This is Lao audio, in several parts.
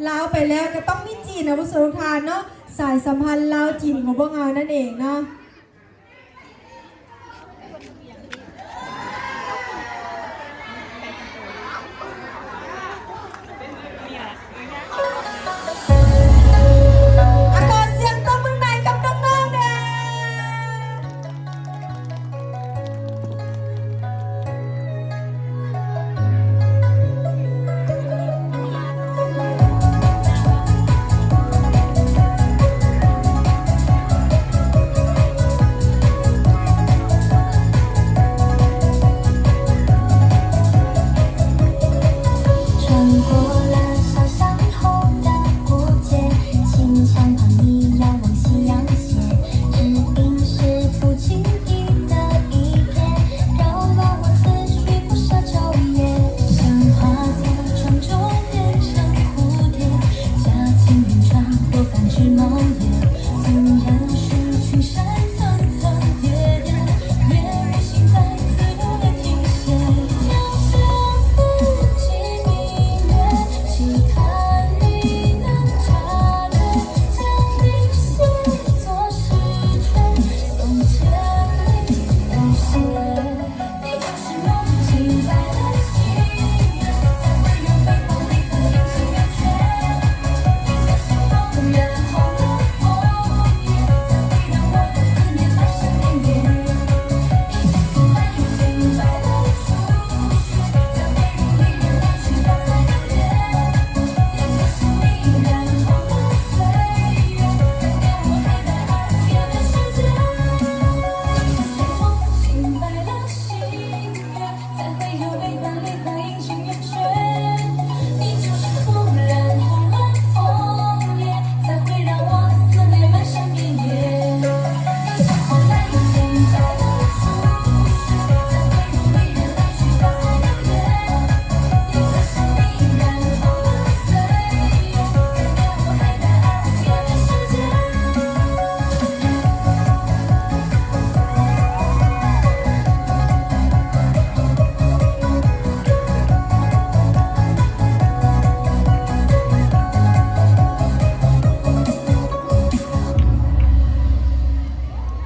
ລາວໄປແລ້ວກໍຕ້ອງມີຈີນນະ ຜູ້ຊົມທຸກທ່ານເນາະ, ສາຍສຳພັນລາວຈີນຂອງພວກເຮົານັ້ນເອງເນາະ. ອ່ະ ຂໍສຽງຕົບມືໃນກັບນ້ອງໆແດ່.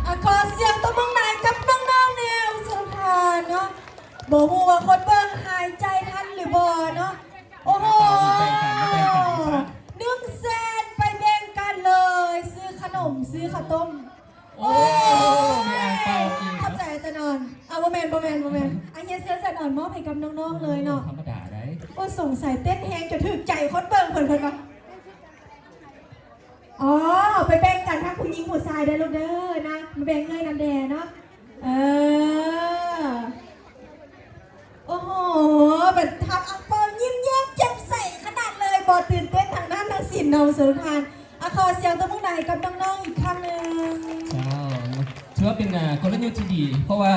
ອ່ະ ຂໍສຽງຕົບມືໃນກັບນ້ອງໆແດ່ ສົງການເນາະ. ບໍ່ຮູ້ວ່າຄົນເບິ່ງຫາຍໃຈທັນຫຼືບໍ່ເນາະ. ໂອ້ໂຫ ໜຶ່ງແສນ ໄປແບ່ງກັນເລີຍ ຊື້ຂະໜົມ ຊື້ເຂົ້າຕົ້ມ. ໂອ້ ໂອ້ ມີອ່າງເປົ່າອີກ ຂອບໃຈອາຈານອອນ. ອ່າ ບໍ່ແມ່ນ ບໍ່ແມ່ນ ບໍ່ແມ່ນ ອາ ຮຽນເຊີນອາຈານອອນ ມອບໃຫ້ກັບນ້ອງໆເລີຍເນາະ. ໂອ້ ທຳມະດາໄດ໋. ໂອ້ ສົງໄສເຕັ້ນແຮງຈົນຖືກໃຈຄົນເບິ່ງເພິ່ນ ເພິ່ນວ່າ. ອໍ ເອົາໄປແບ່ງກັນທັງຜູ້ຍິງຜູ້ຊາຍເດີລູກເດີນະ ມາແບ່ງເອື້ອຍນຳແດ່ເນາະ. ເອີ ໂອ້ໂຫ ບັດຮັບອັງເປົາຍິ້ມແຍ້ມແຈ່ມໃສຂະໜາດເລີຍ ບໍ່ຕື່ນເຕັ້ນທາງນັ້ນທາງສິນເນາະ ສົງການ. ອ່ະ ຂໍສຽງຕົບມືໃນກັບນ້ອງໆອີກຄັ້ງໜຶ່ງ. ເຈົ້າ ຖືວ່າເປັນ ອ່າ ກົນລະຍຸດທີ່ດີ ເພາະວ່າ